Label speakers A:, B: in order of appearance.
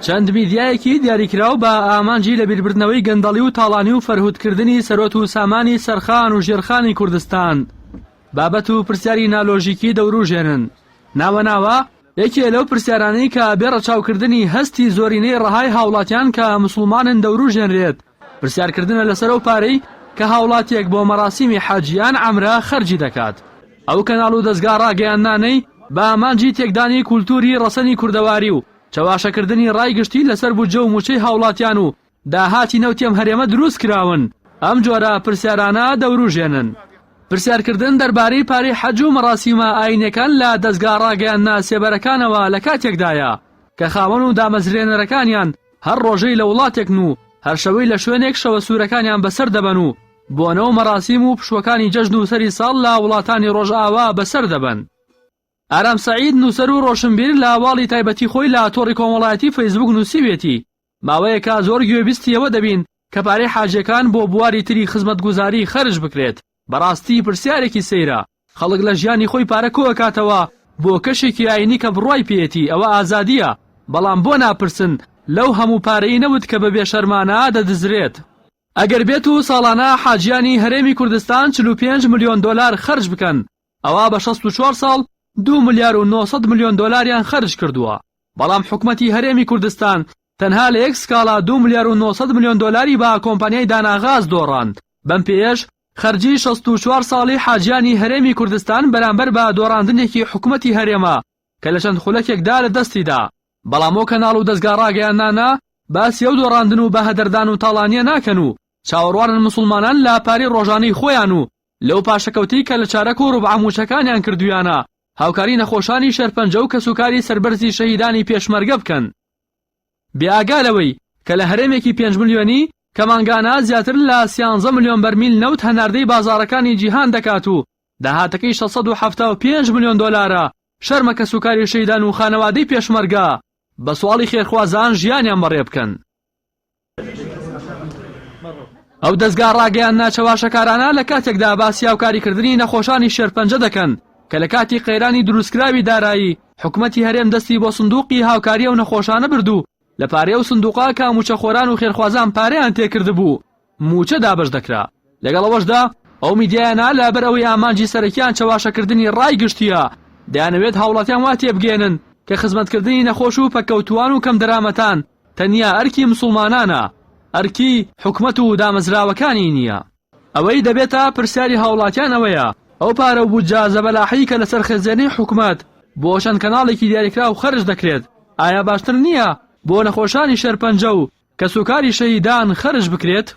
A: چەند میدیایەکی دیاریکراو بە ئامانجی لەبیربردنەوەی گەندەڵی و تاڵانی و فەرهودکردنی سەروەت و سامانی سەرخان و ژێرخانی کوردستان بابەت و پرسیاری نالۆژیکی دەوروژێنن. ناوە ناوە یەکێ لەو پرسیارانەی کە بێ ڕەچاوکردنی هەستی زۆرینەی ڕەهای هاوڵاتیان کە مسوڵمانن دەوروژێنرێت، پرسیارکردنە لەسەر ئەو پارەی کە هاوڵاتیەک بۆ مەراسیمی حەج یان عەمرە خەرجی دەکات. ئەو کەناڵ و دەزگا ڕاگەیاندنانەی بە ئامانجی تێکدانی کولتوری ڕەسەنی کوردەواری و چەواشەکردنی ڕای گشتی لەسەر بودجە و موچەی هاوڵاتیان و داهاتی نەوتی ئەم هەرێمە دروست کراون، ئەم جۆرە پرسیارانە دەوروژێنن. پرسیارکردن دەربارەی پارەی حەج و مەراسیمە ئاینیەکان لە دەزگا ڕاگەیاندنە سێبەرەکانەوە لە کاتێکدایە کە خاوەن و دامەزرێنەرەکانیان هەر ڕۆژەی لە وڵاتێکن و هەر شەوەی لە شوێنێک شەوە سوورەکانیان بەسەر دەبەن و بۆنە و مەراسیم و پشووەکانی جەژن و سەری ساڵ لە وڵاتانی ڕۆژئاوا بەسەر دەبەن. ئارام سەعید نووسەر و ڕۆشنبیر لە واڵی تایبەتی خۆی لە تۆڕی کۆمەڵایەتی فەیسبووک نووسیویەتی، ماوەیەکە زۆر گوێبیستی ئەوە دەبین کە پارەی حاجیەکان بۆ بواری تری خزمەتگوزاری خەرج بکرێت، بەڕاستی پرسیارێکی سەیرە، خەڵک لە ژیانی خۆی پارە کۆئەکاتەوە بۆ کەشێکی ئاینی کە بڕوای پێیەتی ئەوە ئازادیە، بەڵام بۆ ناپرسن لەو هەموو پارەی نەوت کە بە بێشەرمانە دەدزرێت؟ ئەگەر بێت و ساڵانە حاجیانی هەرێمی کوردستان 45 ملیۆن دۆلار خەرج بکەن ئەوا بە 64 ساڵ 2 ملیار و 900 ملیۆن دۆلاریان خەرج کردووە، بەڵام حکومەتی هەرێمی کوردستان تەنها لە یەک سکاڵا 2 ملیار و 900 ملیۆن دۆلاری بە کۆمپانیای داناغاز دۆڕاند، بەم پێیەش خەرجی 64 ساڵی حاجیانی هەرێمی کوردستان بەرامبەر بە دۆڕاندنێکی حکومەتی هەرێمە کە لە چەند خولەکێکدا لە دەستی دا. بەڵام ئەو کەناڵ و دەزگا ڕاگەیاندنانە باسی ئەو دۆڕاندن و بەهەدەردان و تاڵانییە ناکەن و چاوەڕوانن موسڵمانان لە پارەی ڕۆژانەی خۆیان و لەو پاشەکەوتەی کە لە چارەک و ڕوبعە مووچەکانیان کردوویانە هاوکاری نەخۆشانی شێرپەنجە و کەسوکاری سەربەرزی شەهیدانی پێشمەرگە بکەن. بێ ئاگا لەوەی کە لە هەرێمێکی پێنج ملیۆنی کە مانگانە زیاتر لە سیانزە ملیۆن بەرمیل نەوت هەناردەی بازاڕەکانی جیهان دەکات و داهاتەکەی 675 ملیۆن دۆلارە، شەرمە کەسوکاری شەهیدان و خانەوادەی پێشمەرگە بە سواڵی خێرخوازان ژیانیان بەڕێ بکەن. ئەو دەزگا ڕاگەیاندنە چەواشەکارانە لە کاتێکدا باسی هاوکاریکردنی نەخۆشانی شێرپەنجە دەکەن کە لە کاتی قەیرانی دروستکراوی دارایی حکومەتی هەرێم دەستی بۆ سندوقی هاوکاری ئەو نەخۆشانە برد و لە پارەی ئەو سندوقە کە مووچەخۆران و خێرخوازان پارەیان تێکردبوو مووچە دابەش دەکرا. لەگەڵ ئەوەشدا ئەو میدیایانە لەبەر ئەوەی ئامانجی سەرەکیان چەواشەکردنی ڕای گشتییە، دەیانەوێت هاوڵاتیان وا تێبگەیەنن کە خزمەتکردنی نەخۆش و پەککەوتووان و کەمدەرامەتان تەنیا ئەرکی مسوڵمانانە، ئەرکی حکومەت و دامەزراوەکانی نییە. ئەوەی دەبێتە پرسیاری هاوڵاتیان ئەوەیە، ئەو پارە و بودجە زەبەلاحەی کە لەسەر خەزێنەی حکومەت بۆ چەند کەناڵێکی دیاریکراو خەرج دەکرێت، ئایا باشتر نییە بۆ نەخۆشانی شێرپەنجە و کەسوکاری شەهیدان خەرج بکرێت؟